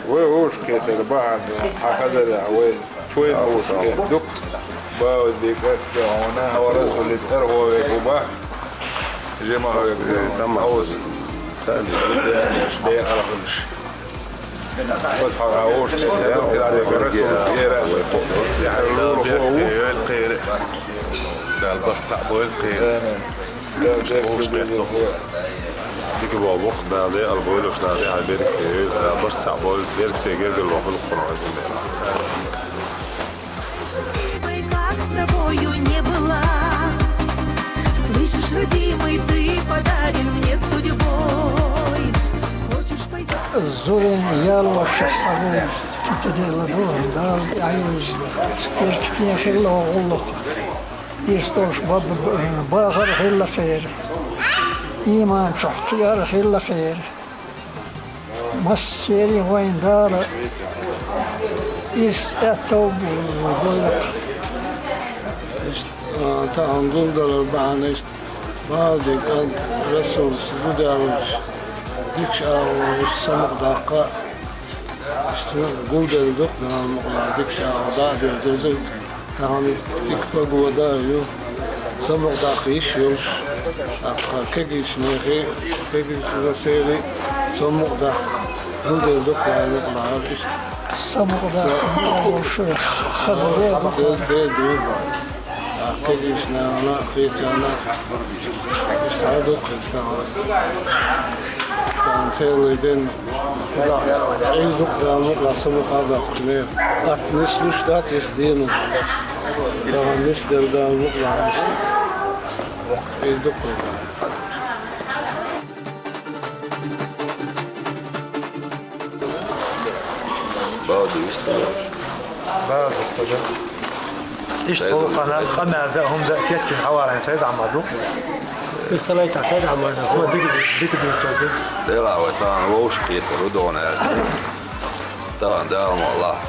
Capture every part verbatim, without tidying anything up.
Вай вовшахкхетар бахьан хьан хазар а вай, вай вовшахкхетар дукха. Бауди кӀас да хьуна, хьо Расулан тӀара гӀо вега ва. Жима хьо вега ва. Тамам. Хьо ва. Цали. Ден архалаш. Вот хьо вовшахкхетар дукха, Расулан тӀара. Я хьо лура хьо ву. Дала барт цхьаъ бойла кхера. Амин. Дала беркате бойла. Дика боху, Дала декъала бойла, Дала декъала беркате бойла, Дала барт цхьаъ бойла, беркате гергарло хуьлда кхунах, Ӏазим Дела. Как с тобою не была. Слышишь, родимый, ты подарен мне судьбой. Хочешь пойти? Зурин яллашах сагу китадела ду, Дала айвизда. Беркате хилла гӀуллакх. Ирс долуш ба-, ба-, бахар хилла кхера. Иман чохь кхиар хилла кхера. Массеран вайн Дала ирс аьтту бойла. Иштта, а, тахана гулдалар бахьана иштта, Бауди кӀант Расулас зуда а волуш, дикачу агӀор иштта самукъадаккха, иштта гулделла ду-кх, Дала мукъалахь, дикачу агӀор дӀа а девзар ду. Тахана дика погода а ю, самукъадаккха йиш йолуш, тӀаккха кегийчу нехан, кегийчу Василий самукъадаккха гулделла ду-кх, Дала мукъалахь, иштта. Самукъадаккха гулделла ду-кх, хаза де ду-кх. Де, де ду-кх. ТӀаккха кегийчу нахана а, кхечарна а, иштта хьан ду-кх иза тахана? Тахана целый день. Ӏийр ду-кх, Дала мукъалахь, самукъа а доккхуш, нера. Атта нислуш дац иза дийна. Тахана нисделла, Дала мукъалахь, иза. Ӏийр ду-кх иза. Бауди вистхилар. Бауди вистхилар. Иштта болу хана къамел дан хӀума дан кечйина хьаваран Сайд-Ахьмад ву. Иштта лайтахь Сайд-Ахьмад ву. Хьо дика, дика дуьйцур ду. Делахь вай тахана вовшахкхетар ву догӀу аьлла. Тахана Дала мукъалахь,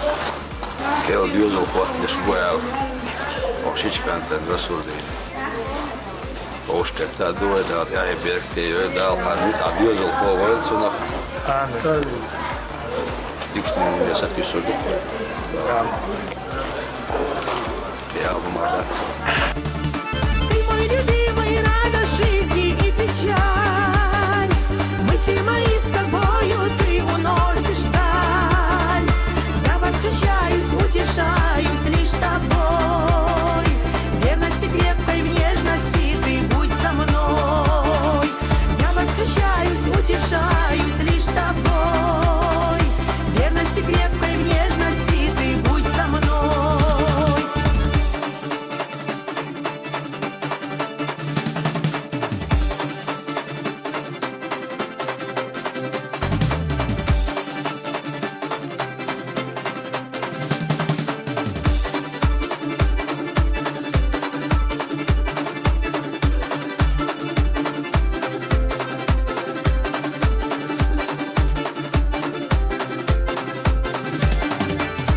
кхел доьзал хӀоттадеш бу аьлла. Оха шича кӀантана Расулдийна. Вовшахкхетта ду вай, Дала тӀаьхье беркате йойла, Дала хьан муьтӀахь доьзалхо войла цунах. Амин. Дикачу ненан сатуьйсур ду. Амин. Я, хӀума дац. Ты мой любимый, радость жизни и печаль. Мысли мои с собою ты уносишь вдаль. Я восхищаюсь, утешаюсь лишь тобой. В верности крепкой, в нежности ты будь со мной. Я восхищаюсь, утешаюсь лишь тобой. В верности крепкой, в нежности ты будь со мной.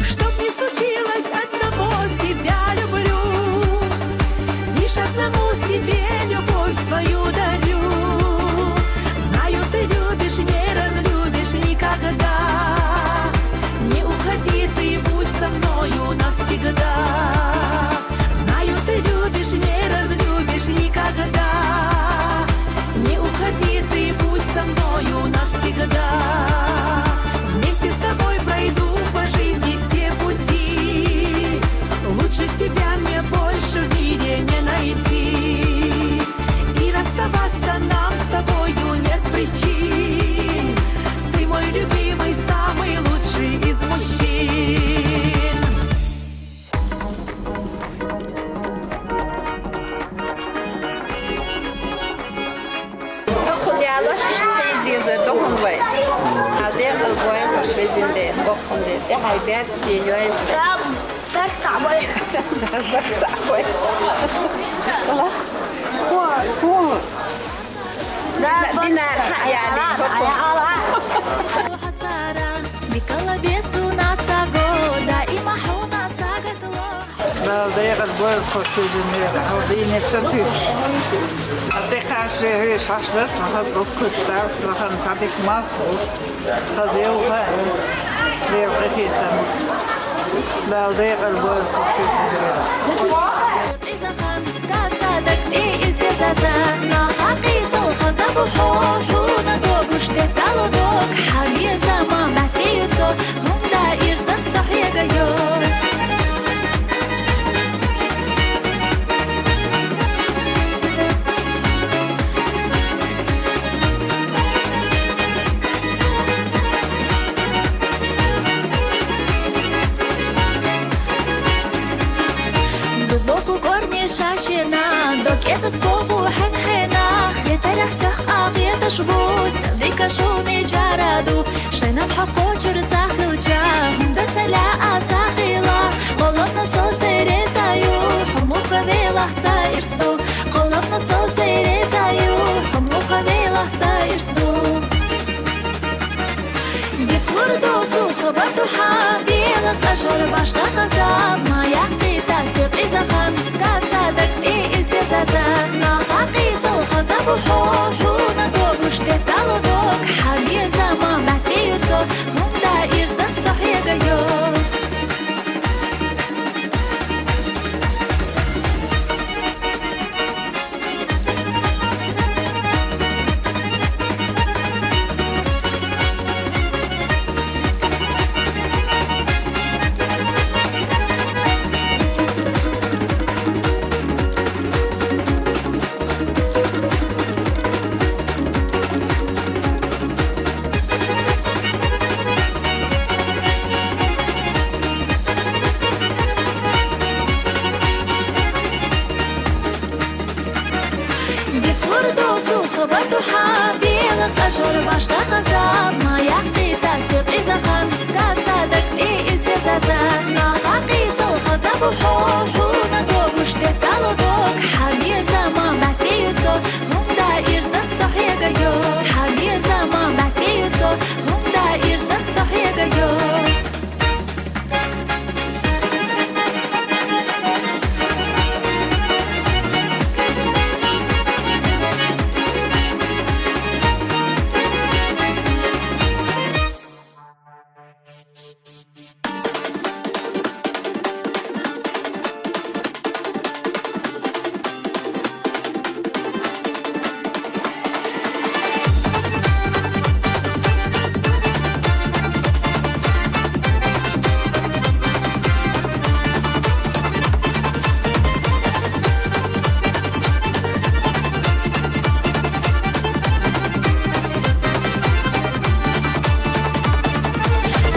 Чтоб не случилось, одного тебя люблю. Лишь одному тебе любовь свою дарю. Знаю, ты любишь, не разлюбишь никогда. Не уходи, ты будь со мною навсегда. Знаю, ты любишь, не разлюбишь никогда. Не уходи, ты будь со мною навсегда. Вместе с тобой пройду по жизни все пути. Лучше тебя мне больше в мире не найти. И расставаться нам с тобою нет причин. Ты мой любимый, самый лучший из мужчин. Дуккха ялош иштта хеза дезар ду хьуна вай. Хьан декъал бойла хьуш, везан Дела, боккхун Дела, тӀаьхье беркате йойла. Беркате бойла. Беркате бойла. Хьуна, хьуна. Динар хьа яли, боккхун. Дикала бесуна цаго, даима хьуна сагатла. Дала декъал бойла хӀорш, везан Дала, хьо дийне сатуьйсуш. Хьан тӀекхачале хьоьжуш хьашларт, хьан хаза гӀулакх кхуьссуьйтарт, хьан цхьа дика мах а бу, хаза йовха а ю, лева къинхетам. Дала декъал бойла хӀорш, везан Дала. Къиза хан, каса дак тӀе ирсе заза, наха къизал хаза бу хьо, хьуна догуш теттало дог, хьан веза ма бӀаьсте ю со, хӀунда ирсах со хьега йо. Дубоху кӀорни шашена, докӀецац боху хьен-хьена, хетарахь сох къагӀеташ бу, садика шуми чара ду, шайнан хьо кочур ца хилча, хӀунда ца лаьа аса хила, къоломна со сайре са ю, хьо муха велахь са ирс ду, къоломна со сайре са ю, хьо муха велахь са ирс ду. Дицлур доцу хабар ду хьан, вела къажар башха хаза, ма яккхийтас я къиза хан, каса дак тӀе ирсе заза, наха къизал хаза бу хьо, хьуна догуш теттало дог, хьан веза ма бӀаьсте ю со, хӀунда ирсах со хьега йо. Дицлур доцу хабар ду хьан, вела къажар башха хаза, ма яккхийтас я къиза хан, каса дак тӀе ирсе заза, наха къизал хаза бу хьо, хьуна догуш теттало дог, хьан веза ма бӀаьсте ю со, хӀунда ирсах со хьега йо, хьан веза ма бӀаьсте ю со, хӀунда ирсах со хьега йо.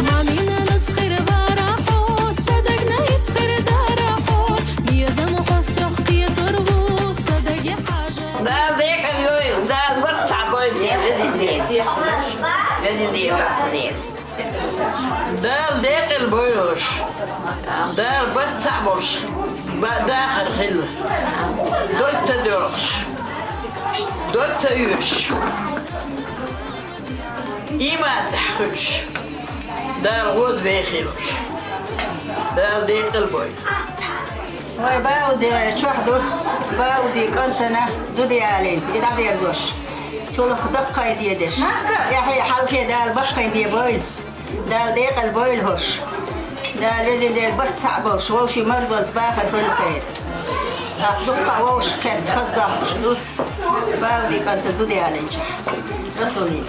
Мамина нуц хир вара хьо, садагна ирс хир дара хьо, безам хьо сох кхетар ву, садаги хьажа. Дала декъал йойла, Дала барт цхьаъ бойла. Дала декъал бойла хӀорш. Дала барт цхьаъ болуш, ба-, дахар хилла. Дог ца доьлхуш, дог ца оьшуш, иман тӀехь хуьлуш, Дала гӀода вехийла хӀорш. Дала декъал бойла. Вай, Бауди чохь ду, Бауди кӀантана зуда ялийна, и дӀадерзош. Цунах даккхай де деш. ТӀаьхье хьалхе Дала баккхай де бойла. Дала декъал бойла хӀорш. Дала везин Дела барт цхьаъ болуш, вовшийн марзонца бахар хуьлу кхера. Ахь дуккха а вовшах кхетта хаза доккхуш ду, Бауди кӀанта зуда ялийначохь. Расулин.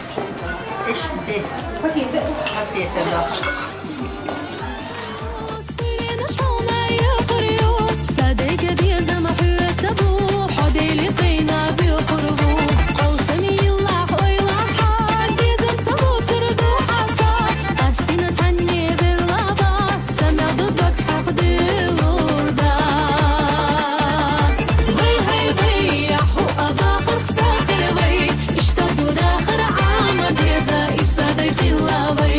Иштта де. Хаза кхетар доккхуш ду. Суьйленаш хьуна йохур ю, сан дега безам хьоьца бу, хьо Дели сайна боьхур ву. Къовсам йиллахь ойла хьан, безам ца лоцур ду хьан сан, къаьстина цхьанне верла вац, сан мел ду дог хьох дуьйлур дац. Вай, вай, вай, ахьа а дахарх сахар вай, иштта ду дахар Ӏама деза, ирса дай хилла вай.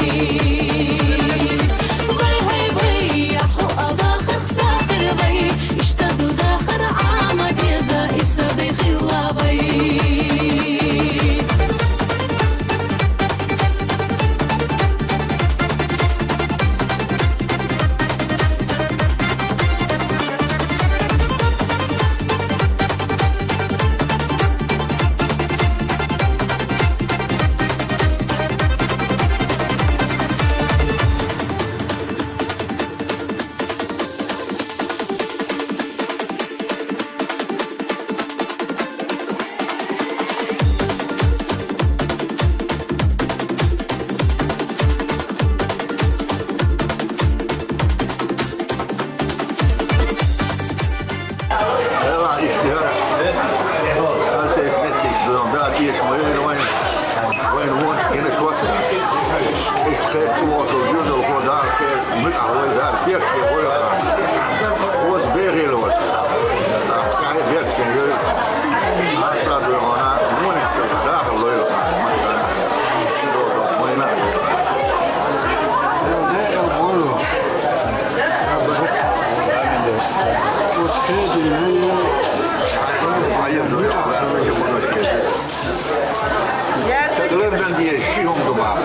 Ца лердан деза ши хӀума ду бах.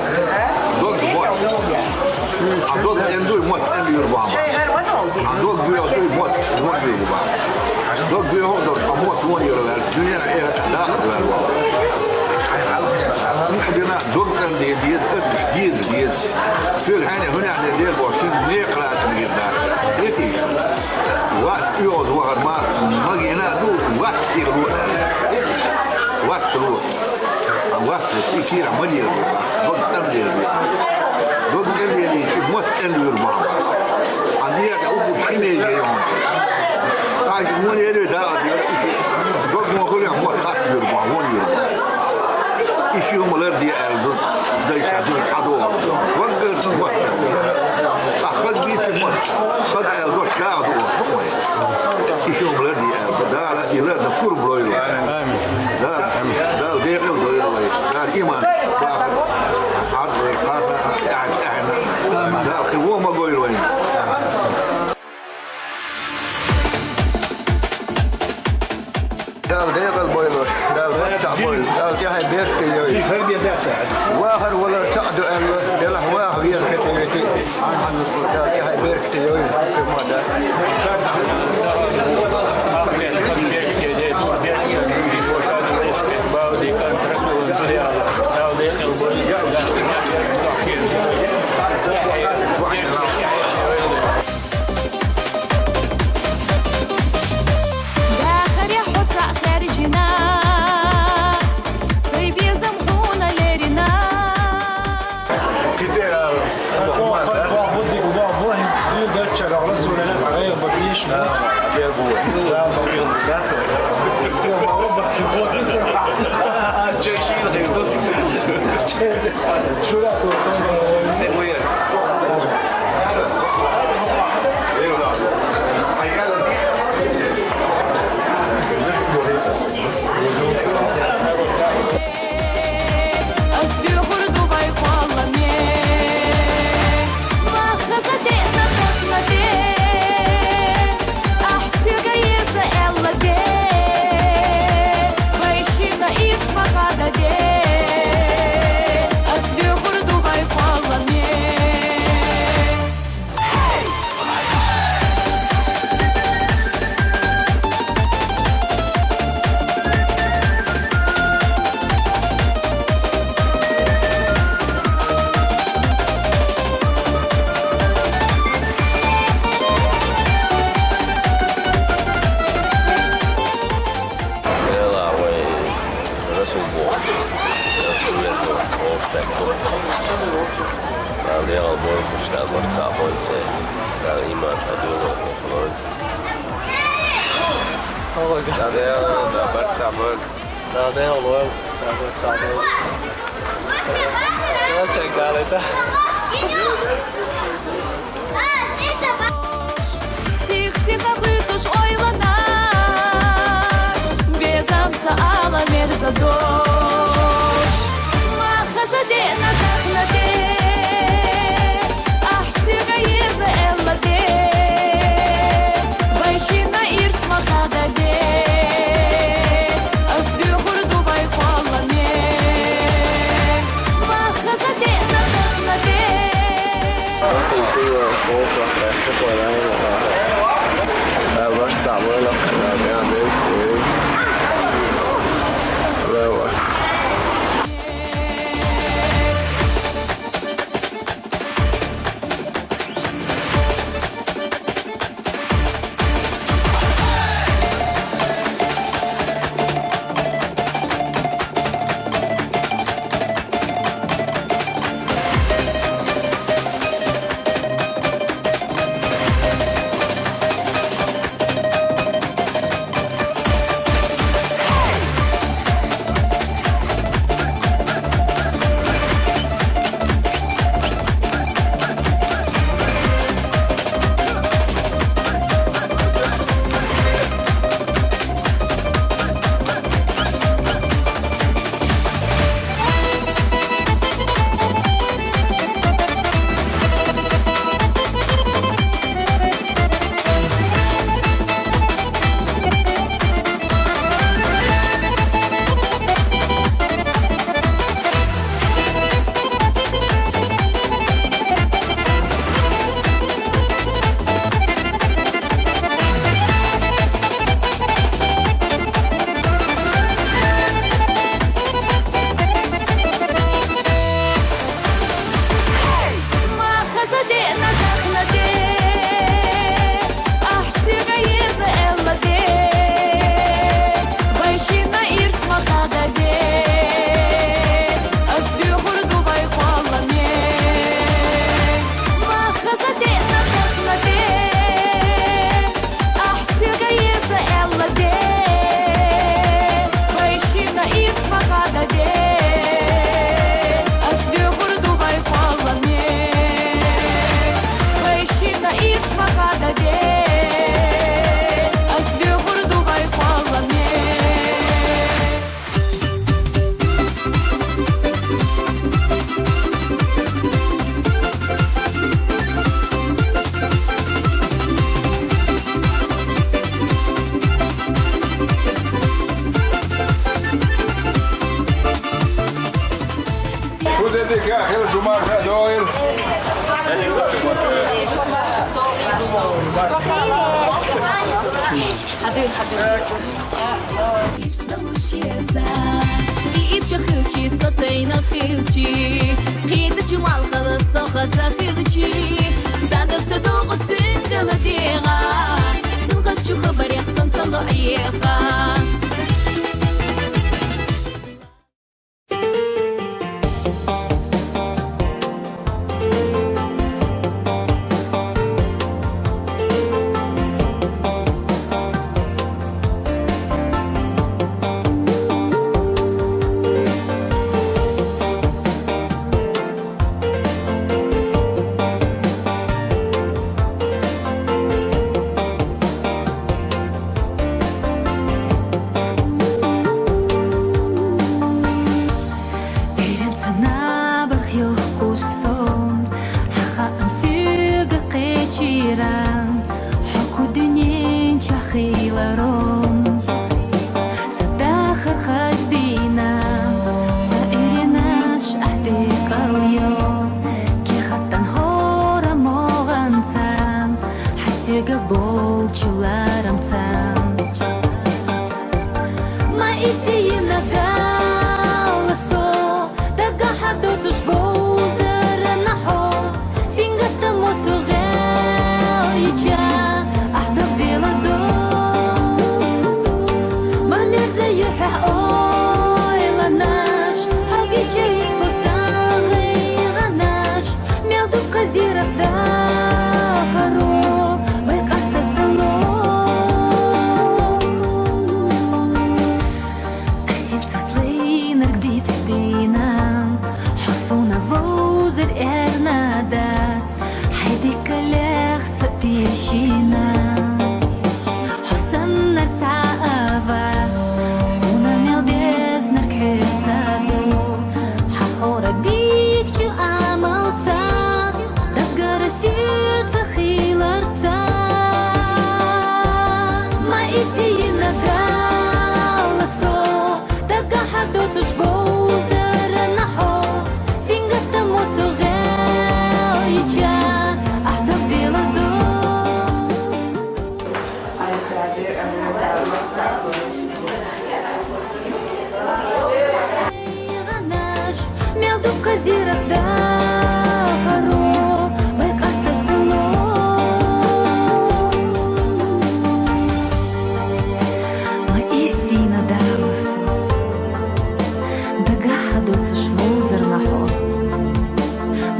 Дог мотт. А дог цӀена дуй, мотт цӀена юр бах. А дог доьху дуй, мотт вон юр бах. Дог доьху а дог, а мотт вон юр ваьлла. Дуьнен а эхарт а дакъа ваьлла. Дина дог цӀена де деза, деза, деза. Цуьнга хьайна хӀунехь де деза боху, цуьнга некъа лаьцна гира дац. Эти. Вац оьгӀаз вахар ма, магийна а ду, вац тӀера ло аьлла. Вац ло. Вац и кийра ма лела. Дог цӀена лела. Дог цӀена лелийча, мотт цӀена луьйр бахьа. А некъа угу ши меже йогӀу. Тхьаьжа вон еле дала дера. Дог мо хуьлехь, мотт хас луьйр бахьа, вон луьйр бахьа. И ши хӀума ларде аьлла ду, дайша ду, хьадогӀу. Ваггарца мотт. А хаза бийца мотт. Хаза аьлла дош дагӀа ду. И ши хӀума ларде аьлла ду. Дала и лардан пурба лойла. Амин. Дала, Дала декъал дойла вай. Дала иман, бахар, хьарбай, харна, ахь, ахь, ахь. Дала кхин вон ма гойла вай. Дала декъал бойла, Дала ваччахь бойла, Дала тӀаьхье беркате йойла. Вахар валар цхьаъ ду аьлла, делахь ваха веза хӀета вети. Дала тӀаьхье беркате йойла, кхин ма дац. Дахарехь хьо цхьаъ хаьржина, сайн безам хьуна лерина. Ас дуьхур ду вай кхолламе, ма хаза деана тахана де, ахь соьга еза аьлла де, вай шина ирс ма хада де. Ас дуьхур ду вай кхолламе. Дела вай Расул боху. Расул боху. Дела вай, Дела вай, Дела вай, Дела вай. Ой, да, да, да, барт сабар. Да, да, лол, да, барт сабар. Да, чай, да, да. Сих-сиха хуьйцуш ойланаш, безамца ала мерза дош. Ма хаза деана тахана де, ахь соьга еза аьлла де, вай шина ирс ма хада де, ас дуьхур ду вай кхолламе. Ма хаза деана тахана де. Ас ин чула шоу шахтар, шоу шахтар. Эл баш цабой лак, эл баш. Лева. Куьзедег яхъ йир, жумарха догӀир. Ирс долушеца, и иб чохилчи, со тайна хилчи, кхида чумал хала со хаза хилчи, садак ца дугу цуьнгала дегӀа, цунгаш чу хабарех сон ца лоӀеха. Эрен ца набарх йохкуш сон, хьаха ам суьга кхечиран, хьо кху дуьнен чу хиларом. Са дахар хаз дина, са эренаш ахьди кӀал йо, кехатан хӀора могӀанцан, хьа соьга болчу ларамцан. Ма ирсе йина гала со, дагахьа доцуш вовзарна хьо, сингаттамо со гӀел йича, ахь дог деладо. Ма мерза ю хьехь ойланаш, хьо гича йицло сан гӀайгӀанаш, мел дукха зирах дахаро, вай къаста ца ло. Ас хӀинца слайнарг дицдина, хьо суна вовзар эрна дац, хьай дикалех со тешина. Хьо саннарг цхьа а вац, суна мел дезарг хьоьца ду, хьан хӀора дикачу амалца, дагара соьца хиларца. Ма ирсе йина гала со, дагахьа доцуш вовзарна хьо, сингаттамо со гӀел йича, ахь дог деладо. Мел дукха зирах дахаро, вай къаста ца ло. Ма ирсина далас, дагахьа доцуш вовзарна хьо.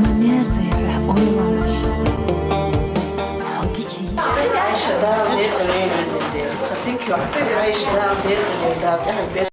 Ма мерзай хьехь ойланаш, хьо гичи. Айша, Дала мекъале везин дер. Хатик ю, Айша, Дала мекъале, Дала тӀехь бер.